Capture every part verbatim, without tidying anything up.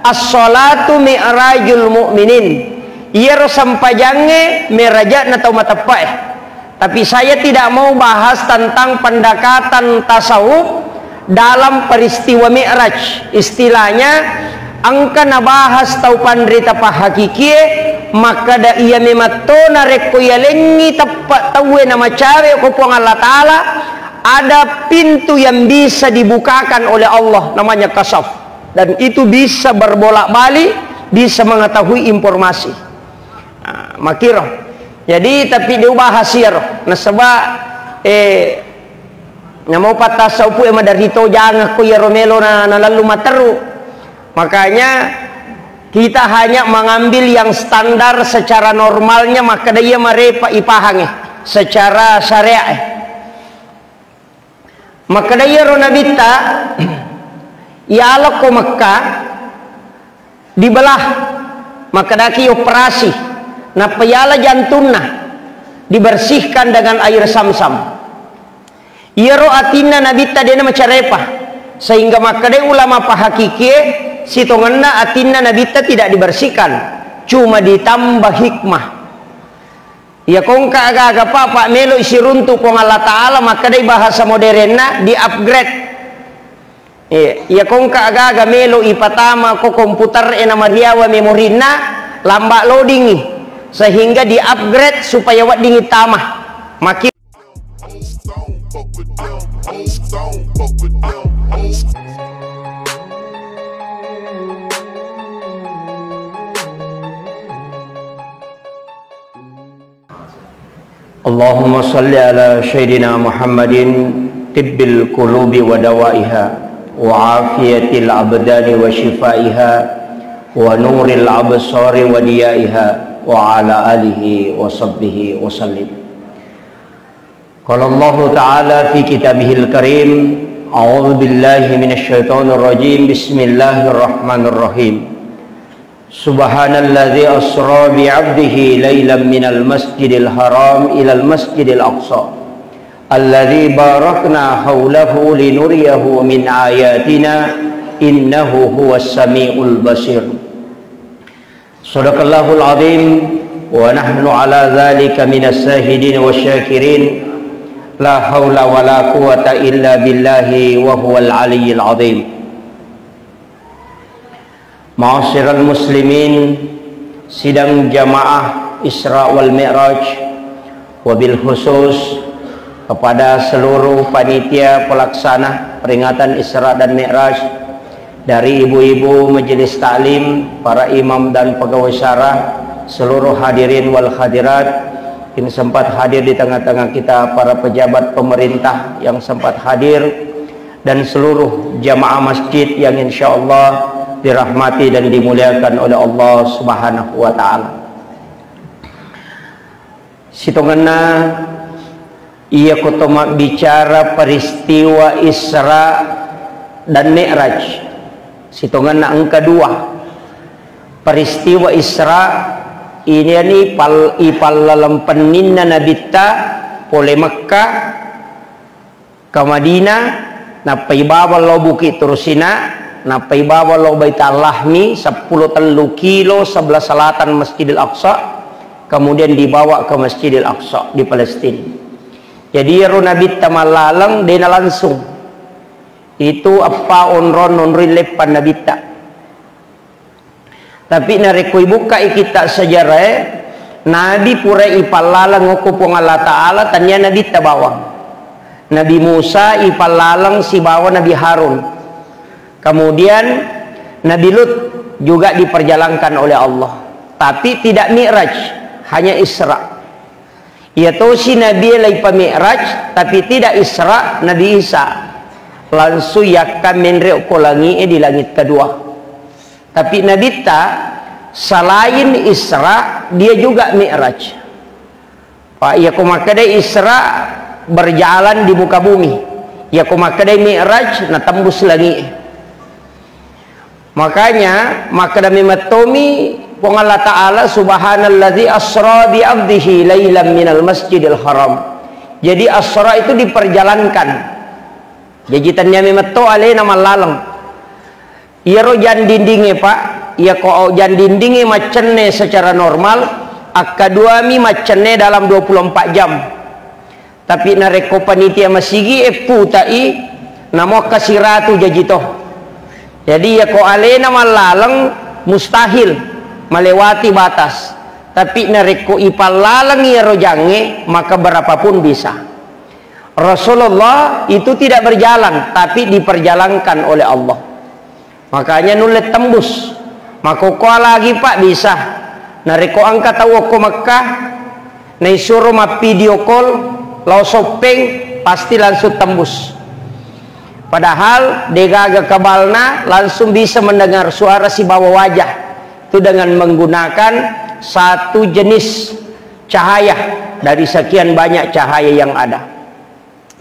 As-sholatu mi'rajul mu'minin. Iyaro sempajangnge meraja'na tau mateppe'e. Tapi saya tidak mau bahas tentang pendekatan tasawuf dalam peristiwa Mi'raj. Istilahnya, engka nabahas tau panrita pahakikie, makkeda iya mematto narekko yalengngi teppe' tauwe namacawe ko Puang Allah Ta'ala, ada pintu yang bisa dibukakan oleh Allah, namanya kasyaf. Dan itu bisa berbolak-balik, bisa mengetahui informasi. Nah, makiro. Jadi, tapi dia bahas iyaro. Nasaba, eh, namo pattasa upu e maderito jangan ko iyaro melo na, na lalu materu. Makanya, kita hanya mengambil yang standar secara normalnya, makkeda iya marepa ipahange secara syariat. Makkeda iyaro Nabitta, yalako Mekka dibelah, makkedaki operasi, nappa yala jantunna dibersihkan dengan air Zamzam. Iyaro atinna Nabitta dena macarepa, sehingga makkedai ulama pahakikie, sitongenna atinna Nabitta tidak dibersihkan, cuma ditambah hikmah. Iya kongka aga-aga pa, pa melo isiruntu Puang Allah Ta'ala, makkedai bahasa modernna di upgrade. Iya, iya kongka aga-aga melo ipatama ko komputer e na mariawa memorinna, lamba loading i, sehingga di upgrade supaya wedding itama. Maki اللهم صل على سيدنا محمد طب القلوب ودوائها وعافية الأبدان وشفائها ونور الأبصار وضيائها وعلى آله وصحبه وسلم. قال الله تعالى في كتابه الكريم: أعوذ بالله من الشيطان الرجيم. بسم الله الرحمن الرحيم. سبحان الذي أسرى بعبده ليلا من المسجد الحرام إلى المسجد الأقصى الذي باركنا حوله لنريه من آياتنا إنه هو السميع البصير. صدق الله العظيم ونحن على ذلك من الشاهدين والشاكرين. لا حول ولا قوة إلا بالله وهو العلي العظيم. Ma'asyiral muslimin, sidang jamaah Isra wal Mi'raj, wabil khusus kepada seluruh panitia pelaksana peringatan Isra dan Mi'raj, dari ibu-ibu majelis taklim, para imam dan pegawai syara, seluruh hadirin wal hadirat yang sempat hadir di tengah-tengah kita, para pejabat pemerintah yang sempat hadir, dan seluruh jamaah masjid yang insyaallah dirahmati dan dimuliakan oleh Allah Subhanahu wa Ta'ala. Sitongenna iya ko to mabbicara peristiwa Isra dan Mi'raj, sitongenna engka dua. Peristiwa Isra ini ni pal-, ipallaleng penninna Nabitta pole Mekka ke Madinah, nappa ibawa lao Bukit Tursina, nappa ibawa lao Baitul Lahmi, seppulo tellu kilo sebelah selatan Masjidil Aqsa, kemudian dibawa ke Masjidil Aqsa di Palestina. Jadi, iyaro Nabitta mallaleng dena langsung. Itu eppa onrong onroi leppa Nabitta. Tapi narekko ibukkai kitta sejarae, Nabi pura ipallaleng okko Puang Allah Ta'ala, tania Nabitta bawang. Nabi Musa ipallaleng sibawa Nabi Harun. Kemudian Nabi Lut juga diperjalankan oleh Allah. Tapi tidak Mi'raj, hanya Isra. Iya tosi Nabi laipa Mi'raj, tapi tidak Isra, Nabi Isa. Langsung yakka menre okko langi'e di langit kedua. Tapi Nabitta selain Isra, dia juga Mi'raj. Pak, iya ko makkeda Isra berjalan di muka bumi. Iya ko makkeda Mi'raj, natembus langi'e. Makanya, makkeda memettomi Puang Allah Ta'ala, "Subhanalladzi asra bi abdihi lailam minal masjidil haram." Jadi, asra itu diperjalankan. Jaji, tania memetto alena mallaleng. Iyaro jang dindingnge, Pak, Iyako aujang dindingnge maccenne secara normal, akkaduami maccenne dalam dua puluh empat jam. Tapi narekko panitia masigi e putai, namo kasiratu jaji to. Jadi iyako alena mallaleng, mustahil melewati batas. Tapi narekko ipallaleng iyaro jangnge, maka berapapun bisa. Rasulullah itu tidak berjalan, tapi diperjalankan oleh Allah. Makanya nulle tembus. Makkokkoe lagi, Pak, bisa. Narekko engka tau okko Mekkah, naisuro mappidio call, lao Soppeng, pasti langsung tembus. Padahal degaga kebalna, langsung bisa mendengar suara sibawa wajah. Itu dengan menggunakan satu jenis cahaya dari sekian banyak cahaya yang ada.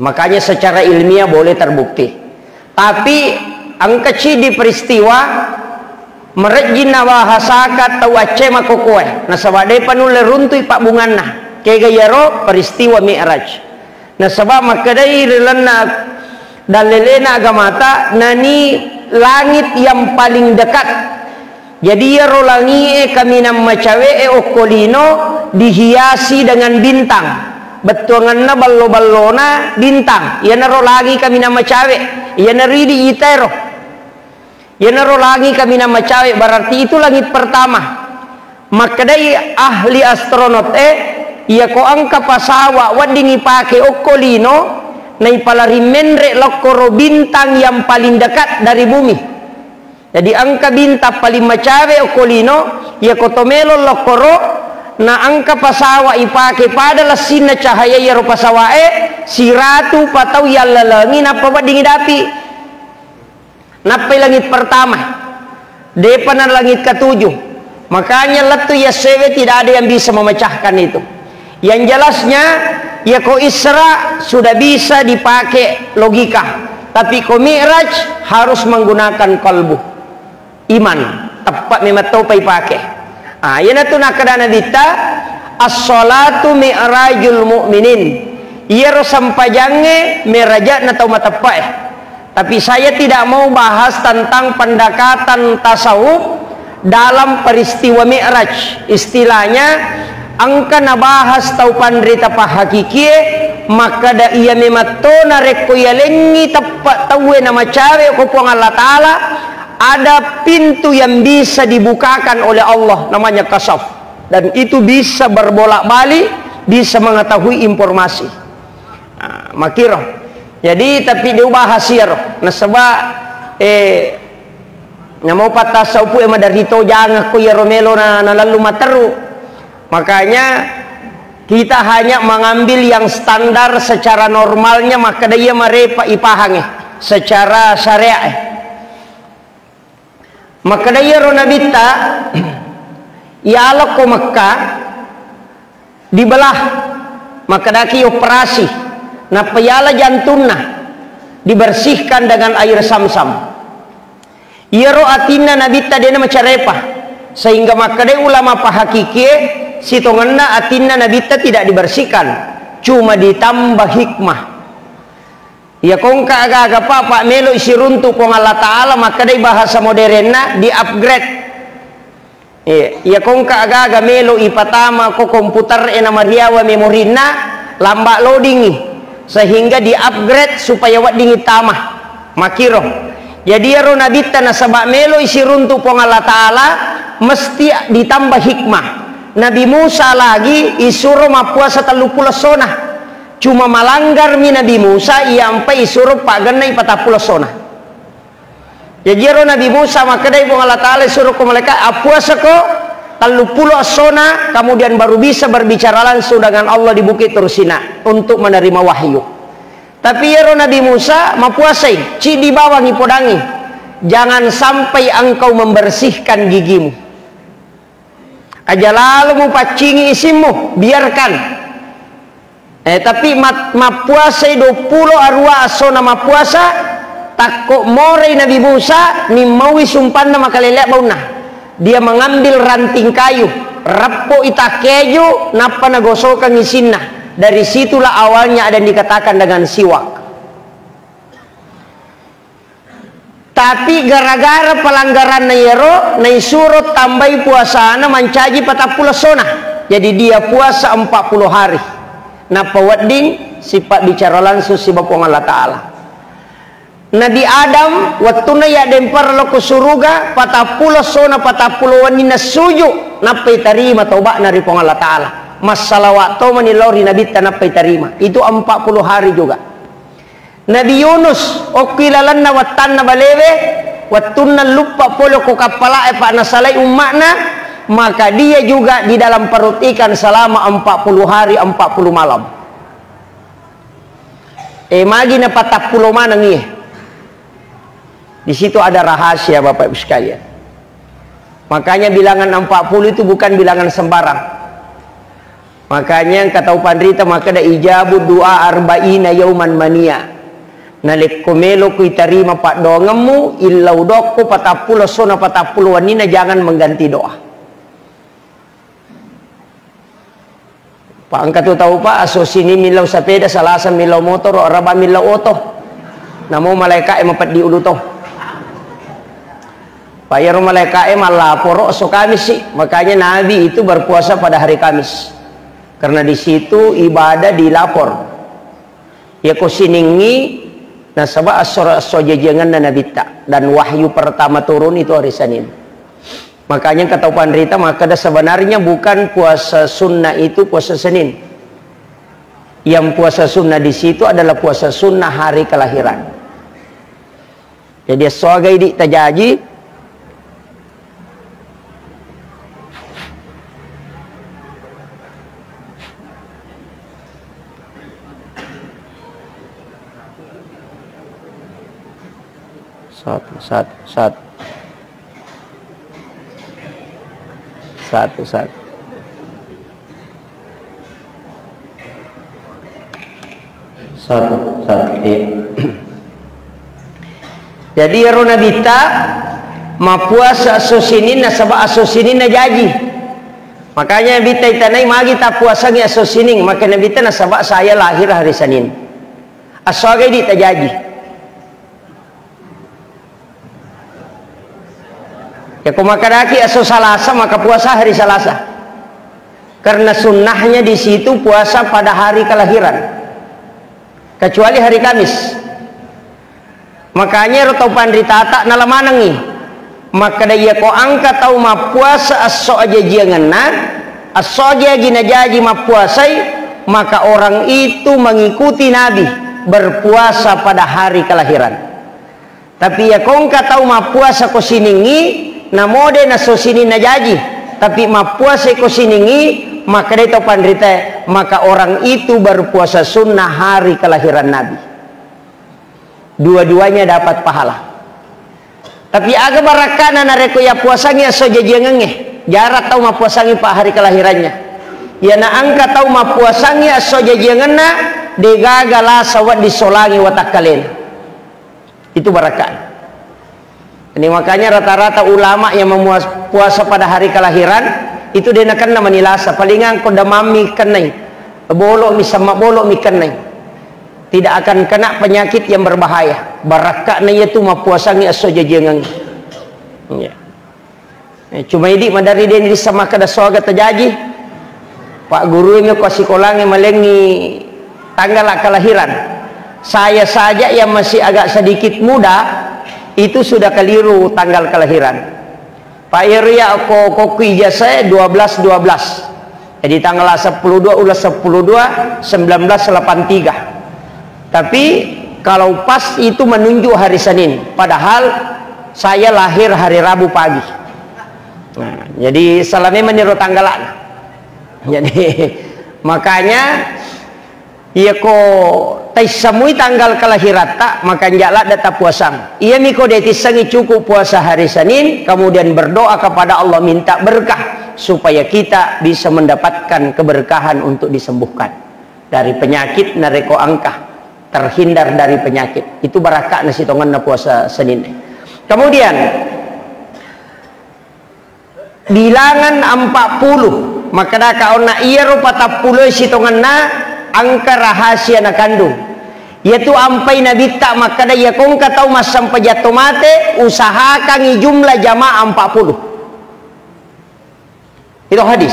Makanya secara ilmiah boleh terbukti. Tapi engka cidi peristiwa merejjing nabahasaka tau acce makkokkoe, nasaba depa nulle runtui pabbunganna. Kega iyaro peristiwa Mi'raj. Nasaba makkedai ri lalenna dallelena agamata, nani langit yang paling dekat. Jadi iyaro langie kaminang macawe'e okko lino dihiasi dengan bintang. Bettuangenna ballo-ballona bintang. Iyanaro langi kaminang macawe. Iyanaro idi itaero. Iyanaro langi kaminang macawe, berarti itu langit pertama. Makkedai ahli astronot e, iyako engka pasawa wedding ipake okko lino, naipalari menre lokkoro bintang yang paling dekat dari bumi. Jadi engka bintang paling macawe okko lino, iyako to melo lokkoro, na engka pasawa ipake pada lessinna cahaya iyaro pasawae, siratu patau yallalengi nappa weddingi dapi. Nappai langit pertama, depa na langit ketujuh. Makanya lettu yassewe tidak ada yang bisa memecahkan itu. Yang jelasnya, yako Isra sudah bisa dipakai logika, tapi ko Mi'raj harus menggunakan kalbu, iman, tepat memang topa ipake. Ah, iyanatu nakkeda Nabitta, "As-salatu mi'rajul mu'minin." Iyaro sempajangnge meraja'na tau mateppe'e. Tapi saya tidak mau bahas tentang pendekatan tasawuf dalam peristiwa Mi'raj. Istilahnya, engka nabahas tau panrita pahakikie, makkeda iya mematto narekko yalengngi teppe tauwe namacawe ko Puang Allah Ta'ala, ada pintu yang bisa dibukakan oleh Allah, namanya kasaf. Dan itu bisa berbolak-balik, bisa mengetahui informasi. Nah, makiro. Jadi, tapi dia ubahas iyaro. Nasaba, eh, namo pattasa upu e maderito jangekko iyaro melo na, nalallu matteru. Makanya, kita hanya mengambil yang standar secara normalnya, makkeda iya marepa ipahange secara syariat. Makkeda iyaro Nabitta, yalako Mekkah, dibelah, makkedaki operasi, nappa yala jantunna, dibersihkan dengan air Zamzam. Iyaro atinna Nabitta dena macarepa, sehingga makkedai ulama pahakikie, sitongenna atinna Nabitta tidak dibersihkan, cuma ditambah hikmah. Iya kongka aga-aga pa, pa melo isiruntu Puang Allah Ta'ala, makkedai bahasa modernna di upgrade. Iya, iya kongka aga-aga melo ipatama ko komputer e namariawa memorinna, lamba loading i, sehingga di upgrade supaya wedding tama. Makiro. Jadi iyaro Nabitta nasaba melo isiruntu Puang Allah Ta'ala, mesti ditambah hikmah. Nabi Musa lagi isuro mappuasa telluppulo essona. Cuma malanggar mi Nabi Musa, iyampai isuro paggennai patappulo essona. Jaji iyaro Nabi Musa makkedai Puang Allah Ta'ala, isuro ko malaikat, appuasako telluppulo essona, kemudian baru bisa berbicara langsung dengan Allah di Bukit Tursina untuk menerima wahyu. Tapi iyaro Nabi Musa mapuasai, cidi bawang ipodangi, jangan sampai engkau membersihkan gigimu. Aja lalo mupaccingi isimmu, biarkan. Eh, tapi mat-, mappuasai duappulo arua essona mappuasa, takko morai Nabi Musa, nimmaui sumpanna makalelea baunna. Dia mengambil ranting kayu, reppo i takkeju, nappa nagosokeng isinna. Dari situlah awalnya ada yang dikatakan dengan siwak. Tapi gara-gara pelanggaranna iyaro, naisuro tambai puasana mancaji patappulo essona. Jadi dia puasa empat puluh hari. Nappa wedding sipabbicara langsung siba Puang Allah Ta'ala. Nabi Adam, wettunna yaddempara lao ko suruga, patappulo essona, patappulo wenninna suju, nappai tarima toba'na ri Puang Allah Ta'ala. Massalawa tomani lao ri Nabitta, nappai tarima. Itu empat puluh hari juga. Nabi Yunus, okki lalenna wattanna balewe, wettunna luppa pole ko kappala'e, pa nasalai umma'na, maka dia juga di dalam perut ikan selama empat puluh hari, empat puluh malam. Eh, magi na patappulo maneng iye. Di situ ada rahasia, Bapak Ibu sekalian. Makanya bilangan empat puluh itu bukan bilangan sembarang. Makanya engka tau panrita makkeda, "Ijabu du'a arba'ina yauman mania." Nalekko melo ku itarima paddoangemmu, illau dokko patappulo essona patappulo wenninna, jangan mengganti doa. Pa engka tu tau, Pak, esso Sining millau sepeda, Salasa millau motoro, Araba millau oto. Namo malaeka'e mapeddi ulu to. Pa iyaro malaeka'e mallaporo esso Kamisi, makanya Nabi itu berpuasa pada hari Kamis. Karena di situ ibadah dilapor. Yako Siningngi nasaba esso, esso jajiangenna Nabitta, dan wahyu pertama turun itu hari Senin. Makanya engka tau panrita makkeda, sebenarnya bukan puasa sunnah itu puasa Senin. Yang puasa sunnah di situ adalah puasa sunnah hari kelahiran. Jadi, esso aga idi tajaji. Satu, satu, satu. Satu, satu. Satu, satu. Iya. Jadi, ero Nabitta mappuasa esso Sining nasaba esso Sining najaji. Makanya Nabitta itanai, "Magi tappuasangi esso Sining?" Maka Nabitta nasaba saya lahir hari Senin. Esso aga idi tajaji. Yako makkedaki esso Salasa, maka puasa hari Salasa. Karena sunnahnya di situ puasa pada hari kelahiran. Kecuali hari Kamis. Makanya ero tau panritata nala manengngi. Makkeda, yako engka tau mappuasa esso ajajiangenna, esso agi-agi najaji mappuasai, maka orang itu mengikuti Nabi berpuasa pada hari kelahiran. Tapi yako engka tau mappuasa ko Siningngi, namo de naesso Sining najaji, tapi mappuasai ko Siningngi, makkedai tau panritae, maka orang itu berpuasa sunnah hari kelahiran Nabi. Dua-duanya dapat pahala. Tapi aga barakkana narekko yappuasangngi esso jajiangengnge? Jarang tau mappuasangngi pa hari kelahirannya. Iyana engka tau mappuasangngi esso jajiangenna, degaga lasa wedding solangi watakkalena. Itu barakkana. Ini makanya rata-rata ulama yang memuas-, puasa pada hari kelahiran itu de nakenna mani lasa. Palingan ko demammi kennai, bolo'mi, semma bolo'mi kennai. Tidak akan kena penyakit yang berbahaya. Barakkana iyatu mappuasangngi esso jajiangengnge. Iya. Eh, cuma idi maderri de nirisseng makkeda esso aga tajaji. Pak guru ini ko sikolangnge malengngi tanggal kelahiran. Saya saja yang masih agak sedikit muda, itu sudah keliru tanggal kelahiran. Pak, iyaro iya ko, ko ku ijazah dua belas dua belas. Jadi tanggal sepuluh dua, ulah sepuluh dua, sembilan belas delapan tiga. Tapi kalau pas itu menunjuk hari Senin, padahal saya lahir hari Rabu pagi. Nah, jadi salah memang niro tanggalana. Jadi makanya, iyako taissemui tanggal kelahiratta, maka nja ladde tapuasang. Iyami ko de tissengi, cukup puasa hari Senin, kemudian berdoa kepada Allah, minta berkah supaya kita bisa mendapatkan keberkahan untuk disembuhkan dari penyakit, narekko engka terhindar dari penyakit. Itu barakkana sitongenna puasa Senin. Kemudian, bilangan empat puluh, makkedaka onna iyaro patappulo sitongenna engka rahasia nakandung. Iyatu ampai Nabitta makkeda, iyako engka tau massempajang to mate, usahakangi jumlah jamaah empat puluh. Itu hadis.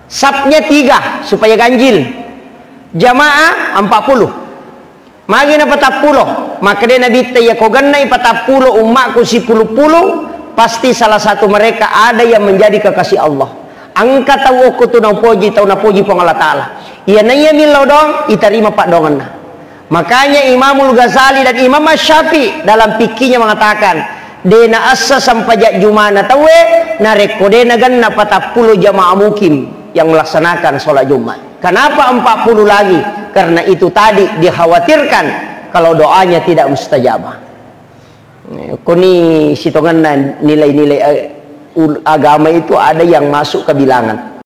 Sapnya tiga supaya ganjil. Jamaah empat puluh. Magi na patappulo. Makkeda Nabitta, iyako gennai patappulo ummakku sipulu-pulu, pasti salah satu mereka ada yang menjadi kekasih Allah. Engka tau okko tu naupoji, tau napoji Puang Allah Ta'ala. Iyanaiya millau doang, itarima paddoangenna. Makanya Imamul Ghazali dan Imam Asy-Syafi'i dalam fikihnya mengatakan, de naessa sempajang jumana tauwe, narekko de nagenna patappulo jamaah mukim yang melaksanakan sholat Jumat. Kenapa empat puluh lagi? Karena itu tadi dikhawatirkan kalau doanya tidak mustajabah. Eh, koni sitongenna nilai-nilai, eh, ul-, agama itu ada yang masuk ke bilangan.